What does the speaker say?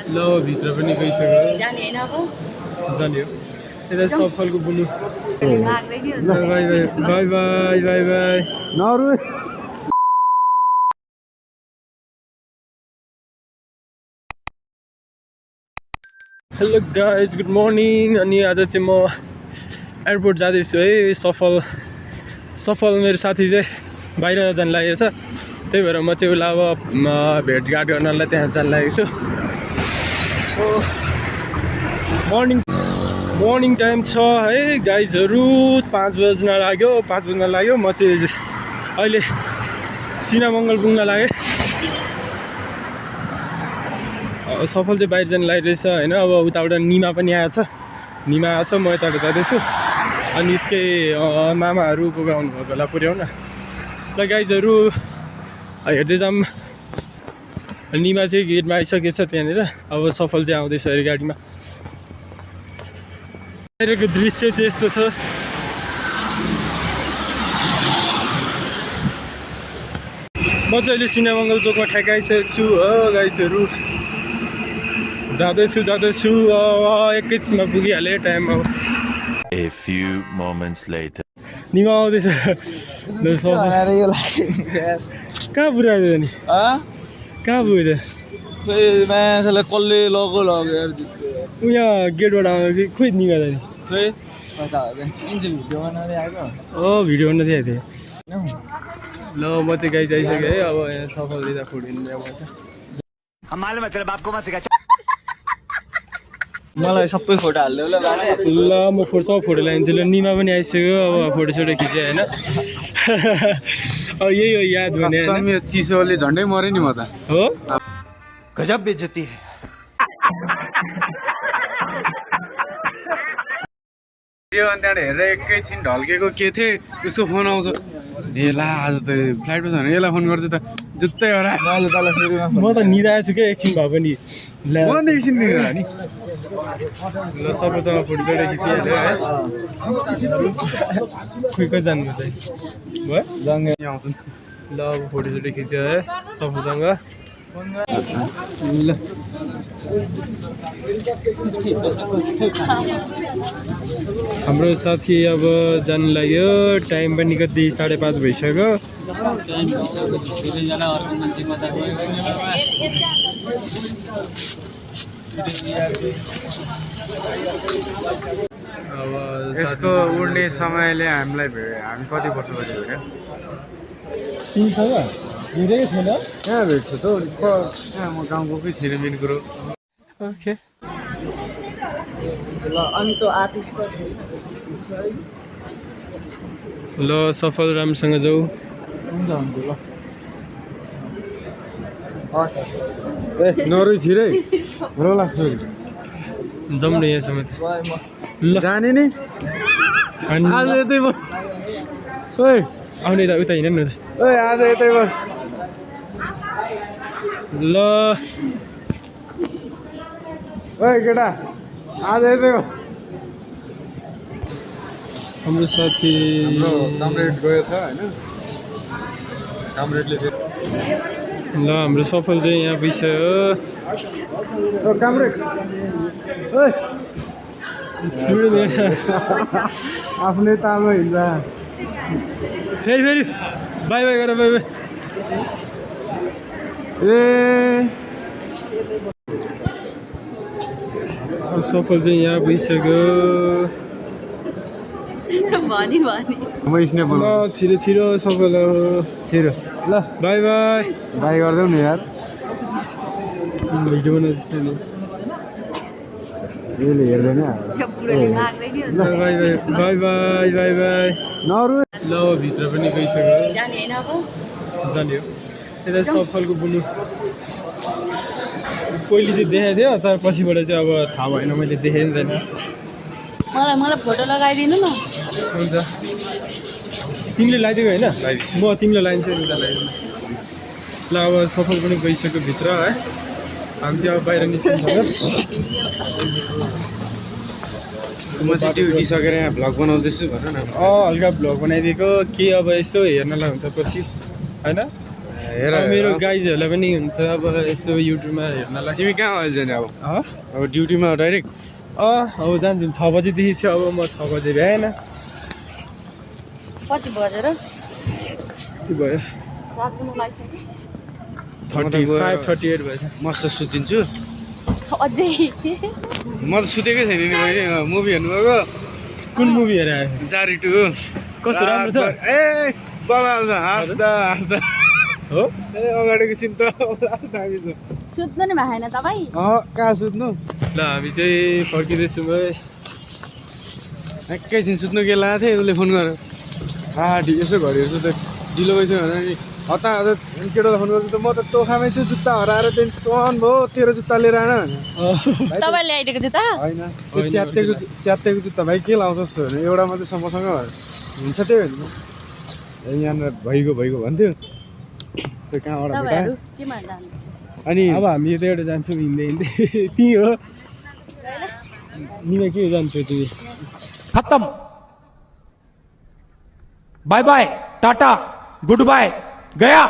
ल भित्र पनि गइसक्यो जाने हो यता सफलको बुनु bye bye bye bye bye bye नरु हेलो गाइज गुड मर्निङ अनि आज चाहिँ म एयरपोर्ट जाँदैछु है सफल मेरो साथी चाहिँ बाहिर जान लागेको छ त्यही भएर म चाहिँ उसलाई अब भेटघाट गर्नलाई त्यहाँ जान लागेको छु मर्निङ टाइम छ है गाइजहरू 5 बज्न लाग्यो म चाहिँ अहिले सिनामङ्गल पुग्न लागेँ सफल चाहिँ बाहिर जानु लागिरहेछ होइन अब उताबाट निमा पनि आएछ म यताबाट जाँदैछु अनि यसकै मामाहरू पुगाउनु भएको होला पुर्याउन ल गाइजहरू हेर्दै जाऊँ निमा चाहिँ गेटमा आइसकेछ त्यहाँनिर अब सफल चाहिँ आउँदैछ अरे गाडीमा बाहिरको दृश्य चाहिँ यस्तो छ म चाहिँ अहिले सिनामङ्गल चोकमा ठ्याक्क आइसकेको छु हो गाइजहरू जाँदैछु एकैछिनमा पुगिहालेँ टाइम अब A few moments later. Nima आउँदैछ कहाँ पुऱ्यायो त नि कहाँ पुग्यो त मान्छेलाई कसले लगो यहाँ गेटबाट आउँदा कि खोइ निमा त नि भिडियो बन्न थिएँ ल म चाहिँ गाई आइसकेँ है अब यहाँ सफल लिँदा फुडिनु मलाई सबै फोटो हाल्दै ल म सब फोटो लगाइदिन्छु ल निमा पनि आइसक्यो अब फोटोसोटो खिचेँ होइन अब यही हो याद भने चिसोले झन्डै मऱ्यो नि म त हो गजब बेइज्जती है यो अनि त्यहाँबाट हेरेर एकैछिन ढल्केको के थिएँ उसको फोन आउँछ ए ला आज त फ्लाइटमा छ भने यसलाई फोन गर्छु त जुत्तै हो र म त निदाएको छु क्या एकछिन भए पनि एकछिन निदा नि ल सबैसँग फोटोसोटो खिचिहाल्यो है खोइ जानु चाहिँ भयो आउँछ ल अब फोटोसोटो खिच्यो है सबैसँग ल हाम्रो साथी अब जानु लाग्यो टाइम पनि कति 5:30 भइसक्यो अब यसको उड्ने समयले हामी कति वर्ष भयो भेट्यो तिमीसँग धेरै थिएन कहाँ भेट्छ त म गाउँ गएकै छैन मेन कुरो ओके ल सफल राम्रोसँग जाऊ नरै छिरै रोला जाउँ न यहाँसम्म ल जाने नि आज यतै बस ओइ आउने त उता हिँड न त ओइ आज यतै बस ल ओइ केटा आज यतै बस हाम्रो साथी कामरेड गयो छ होइन कामरेडले ल हाम्रो सफल चाहिँ यहाँ पुगिसक्यो कामरेड ओइ आफ्नै तालमा हिँड्छ फेरि बाई बाई गर बाई बाई ए सफल चाहिँ यहाँ पुगिसक्यो म स्न्याप ल छिरो सफल छिरो ल बाई बाई बाई गरिदेऊ न यार भिडियो बनाउँदैछ नि यसले हेर्दैन bye bye bye bye bye bye नरु ल भित्र पनि गइसक्यो जाने हो यता सफलको बुनु पहिले चाहिँ देखाएको थियो तर पछिबाट चाहिँ अब थाहा भएन मैले देखेँ नि मलाई फोटो लगाइदिनु न हुन्छ तिमीले लगाइदियो होइन म तिमीलाई लगाइदिन्छु नि उता लगाइदिनु ल अब सफल पनि गइसक्यो भित्र है हामी चाहिँ अब बाहिर निस्किन्छ म चाहिँ ड्युटी सकेर यहाँ भ्लग बनाउँदैछु भन न हल्का भ्लग बनाइदिएको के अब यसो हेर्नलाई हुन्छ पछि होइन हेर मेरो गाइजहरूलाई पनि हुन्छ अब यसो युट्युबमा हेर्नलाई। तिमी कहाँ अहिले जाने अब अँ अब ड्युटीमा डाइरेक्ट अब जान्छु 6 बजीदेखि थियो, अब म 6 बजे भ्याएन। कति बजेर के भयो राख्नु लागिसक्यो 35-38 भएछ। मस्त सुतिन्छु अझै म त सुतेकै छैन नि मैले मुभी हेर्नुभएको कुन मुभी हेरेर आयो? जारी 2 कस्तो राम्रो छ? ए बाबा आउँछ हाँस्दा हो ए अगाडिको सिन त दामी छ सुत्नु नि भएन तपाईँ? कहाँ सुत्नु ल हामी चाहिँ फर्किँदैछौँ है। एकैछिन सुत्नु के लागेको थिएँ उसले फोन गरेर यसो घडी हेर्छु त ढिलो भइसक्यो भनेर नि हतार हतार केटालाई फोन गर्छु त म त तोखामै छु जुत्ता हराएर त्यहाँदेखि सहन भयो तेरो जुत्ता लिएर आएन भने तपाईँ ल्याइदिएको जुत्ता? होइन त्यो च्यात्तेको जुत्ता भाइ के लाउँछस् भने एउटा मात्रै समसँग हुन्छ त्यही भने यहाँनिर भइगयो भन्थ्यो त्यो कहाँबाट तपाईँहरू भेटायो केमा जानु? अनि अब हामी यता एउटा जान्छौँ हिँड्दै त्यही हो निमा के जान्छौ तिमी? खत्म बाय बाय टाटा गुड बाय गया